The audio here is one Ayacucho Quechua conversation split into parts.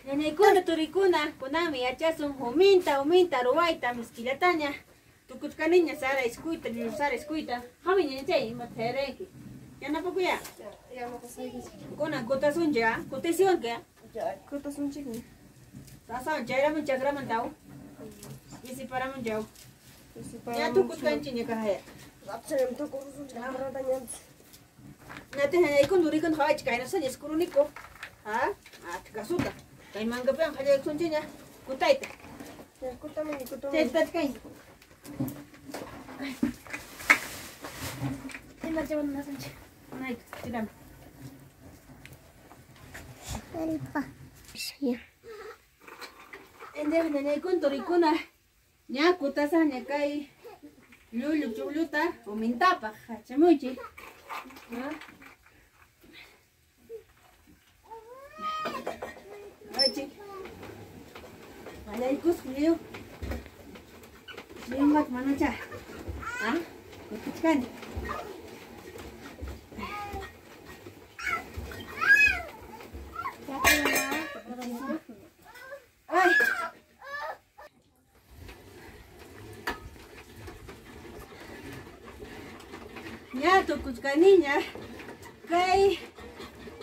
Ñañaykuna turikuna kunanmi yachasun huminta ruwayta miskillataña tukuchkaniña sara iskuyta llullu sara iskuyta hamuy ñañachay imata yaranki yanapakuya kunan kutasunchik a kutisiwanki a Kutasunchikmi. Sasawan chayramun chakramantaw pisiparamunchaw ña tukuchkanchikña kajaya Apchañam tukurusunchik hamratañanchik. Ñataq ñañaykuna turikuna qhawaychik kaynasaña iskuruniku a achkasuta kay mankapiwan qallaykusunchikña kutayta. Kutamunki kutamunki. Chayta tachkanki. Ima chaymanta nasanchik nayku tirami. Allpa. Endeq ñañaykuna turikuna ña kutasaqña kay llullu chuqlluta humintapaq hachamuychik. Aychik. Qallaykusqa lliw. Lliwqa manacha. Ah, kutichkani. Ay. Ña tukuchkaniña kay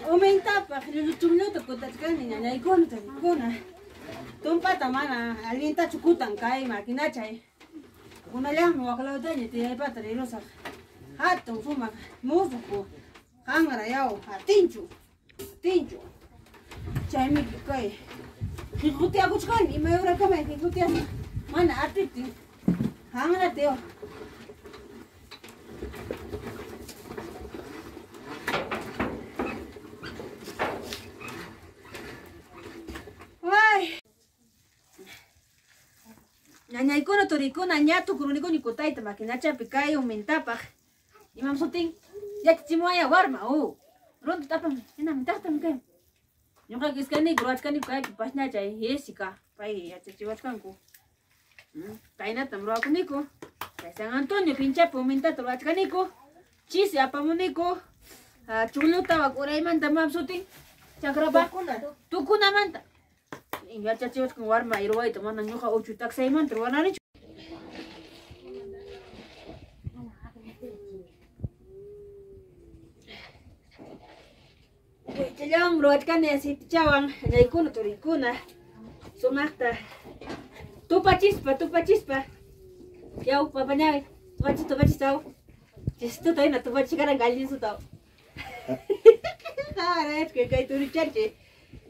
humintapaq llullu chuqlluta kutachkani ñañaykuna turikuna. Tumpata mana allintachu kutan kay maquinachay. Kunallanmi waqlawtaña tiyaypata rirusaq. Hatun sumaq musuq qanra yaw atinchu atinchu. Chaymi kay jiqutiakuchkani imay urakamay jiqutiasaq mana atiptin qanra tiyo. Ay. Ñañaykuna turikuna ña tukurunikuni kutayta maquinachapi kay humintapaq. Imam sutin yachachimuwaya warma runtu tapami hinami taqtami kay. Ñuqaqa iskayniku ruwachkaniku kaypi pashnachay Jessica pay yachachiwachkanku. Kaynatam ruwakuniku. Kay San Antonio pinchapi humintata ruwachkaniku. Chisi apamuniku. Chuqllutawan uraymanta mam sutin chakrapa tukunamanta. Yachachiwachkan warma ruwayta mana ñuqa uchu taksaymanta ruwananichu. Challawan ruwachkani aceitechawan ñañaykuna turikuna sumaqta tupachispa tupachispa yaw papañay tupachis tupachis aw chistuta hina tupachikaran gallinsuta. Qawarachkay kay turichanchik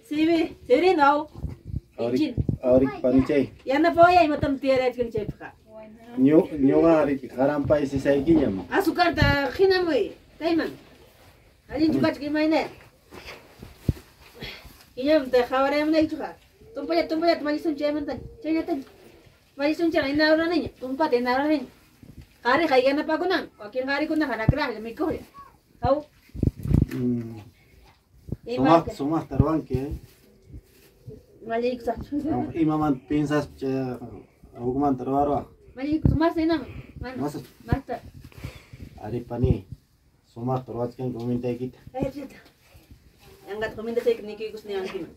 sibi sirino aw. Ahorita panichay. Yanapawaya imatam tiyarachkan chaypiqa. Ñuqa riki qarampay sisaykiñam. Azucarta hinamuy kayman. Allinchu kachka imayna. Iñamta qhawarayamunaykichuqa. Tumpallata tumpallata mallisunchik chaymanta chaynataña. Mallisunchikqa inauraniña tumpata inauraniña. Qhariqa yanapakunan wakin qharikunaqa rakraqlla mikuqlla. Aw. Sumaq sumaqta ruwanki. Malliykusaqchu. Imamanta piensaspa chay hukmanta ruwaruwaq. Malliykus mas hinami. Mana. Masta. Ari pani sumaqta ruwachkanki humintaykita. Aychita. Yanqata humintachayki nikuykus niwankiman.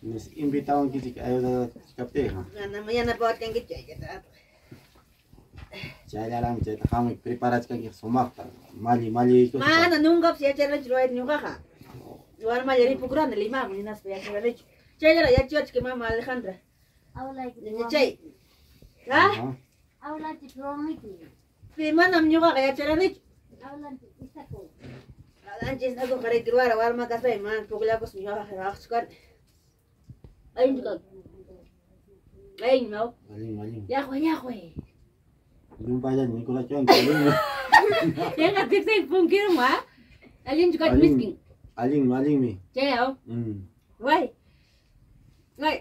Nis invitawankichik ayudachkaptiyqa. Mana yanapawachkankichu chayllata. Chayllarami chayta hamuy preparachkanki sumaqta malli malliykuspa. Mana nunkapas yacharanichu ruwayta ñuqaqa. Warmalla ripukurani Limaman hinaspa yacharanichu. Chayllara yachachiwachka mama Alejandra. Ñañachay. Ah? Pi manam ñuqaqa yacharanichu. Awlanchik istakuqa riki ruwara warma kaspay mana pukllakuspa ñuqaqa ruwaqchu kani. Allinchu kanki. Allinmi aw. Allin allin. Llaqway llaqway. Llumpayllaña mikurachkanki allinmi. Yanqa tiksaypi punkirun a. Allinchu kachkan miskin. Allinmi allinmi. Chay aw. Way. Way.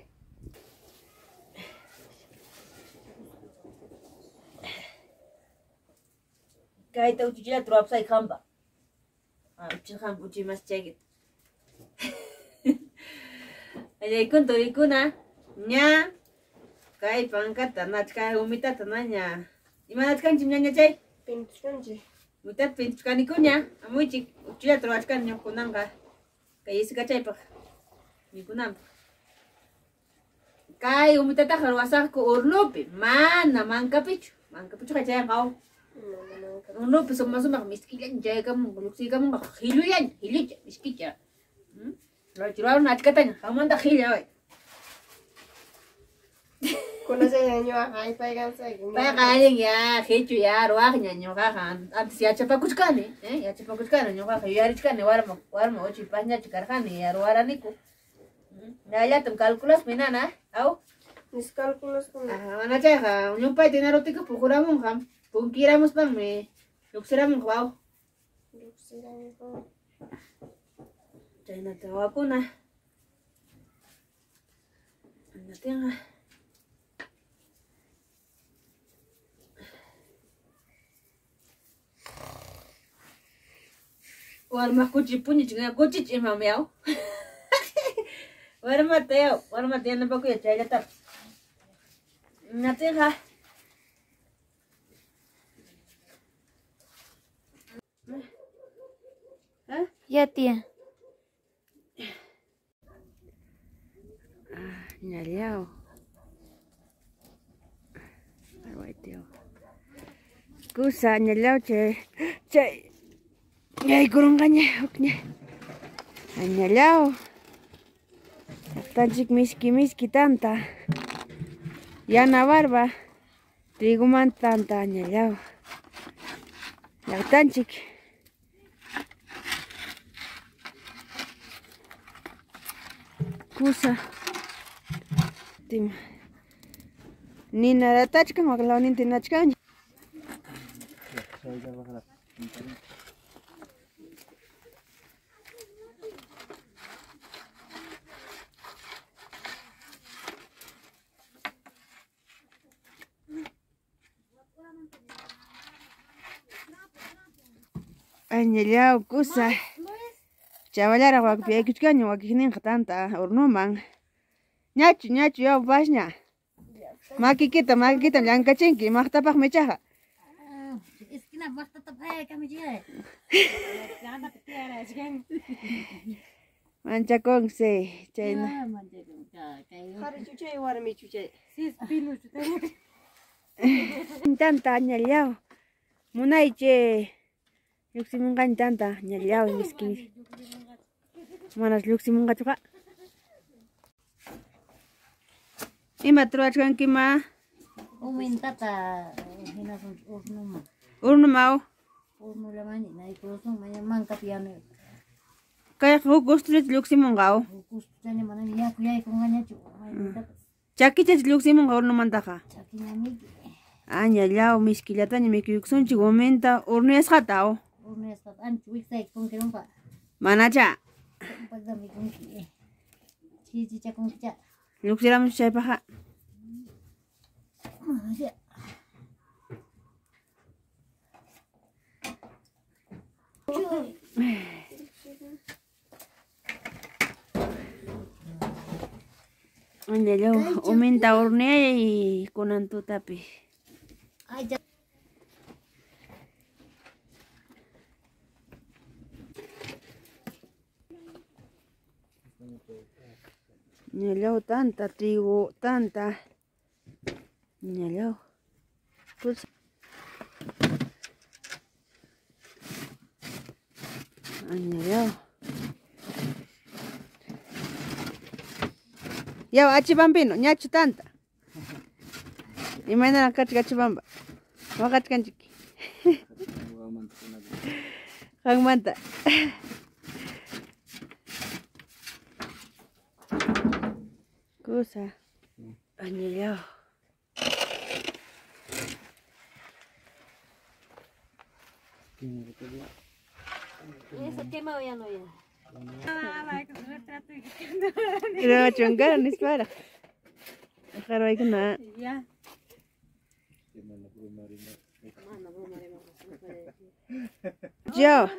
Kayta uchuchillata ruwapusayki qampa. Uchuchil qampa uchuy mas chaykita. Allaykuna turikuna ña kay pankata nachkay humitata naña. Imanachkanchik ñañachay? Pintuchkanchik. Humitata pintuchkanikuña. Hamuychik uchuchillata ruwachkani ñuqa kunanqa kay isikachaypaq mikunanpaq. Kay umitataqa ruwasaqku hornopi, mana mankapichu. Mankapichuqa chayqa aw. Hornopi suma sumaq misk'illaña chayakamunqa, lluqsiykamunqa qillullaña, qillucha, misk'icha. Ruwaruna achkataña, qanmanta qilla way. Payqa allin ya, qichu ya, ruwaqña ñuqaqa antes yachapakuchkani, yachapakuchkani ñuqaqa yuyarichkani warma warma uchuy pasñachu karqani ya ruwaraniku. Ñallatam calculaspa nana, aw? Mis calculaspa. Mana chayqa llumpayta inarutika puquramunqam, punkiramuspanmi lluqsiramunqa aw. Lluqsiramunqa. Chaynata wawakuna. Anatinqa. Warma kuchi puñich kuchich imam yaw. Warmata yaw, warmata yanapakuya chayllatapis. Natinqa. Ya, tía. Ñallaw. Arwaytiw. Kusa ñallaw chay chay yaykurunqaña hukña. Añallaw. Llaqtanchik miski miski tanta. Yana barba. Trigomanta tanta añallaw. Llaqtanchik. Kusa. Nina ratachkan waklawninta ninachkan. Añallaw kusa. Chavallaraq wakpi aykuchkanña wakiqninqa tanta hornoman. Ñachu ñachu yaw pasña. Makikita makikitam llankachinki maqtapaqmi ichaqa. Esquina maqtatapaq kamichiyay. Manchakunsi chayna. Qhari chuchay warmi chuchay. Tanta añallaw. Munaychi lluqsimunqaña tanta añallaw miski miski. Manas lluqsimunqachuqa. Imata ruwachkanki ma? Umintata hinasun hornoma. Hornomaw. Hornollamani naykurusun maña mankapi yanuy. Kayqa huk gustullachu lluqsimunqa aw. Huk gustullaña mana yaku yaykunqañachu maymantapas. Chakichachu lluqsimunqa hornomantaqa. Chakiñamiki. Añallaw miskillataña mikuykusunchik uminta hornuyasqata aw. Hornuyasqata ancha wiksayki punkirunpa. Manacha. Tumpaqta mikunki. Chichichakunkicha. Lluqsiramuchu chaypaqqa. Manacha. Añallaw uminta horneay kunan tutapi. Ñallaw tanta trigo tanta. Ñallaw. Pues añallaw. Yaw achipampino ñachu tanta. Imaynaraq kachka achipampa. Waqachkanchik. Qanmanta. Kusa. Añallaw. Eso quemado ya no ya. Pero chungar nispara. Qarwaykuna. Ya. Yo.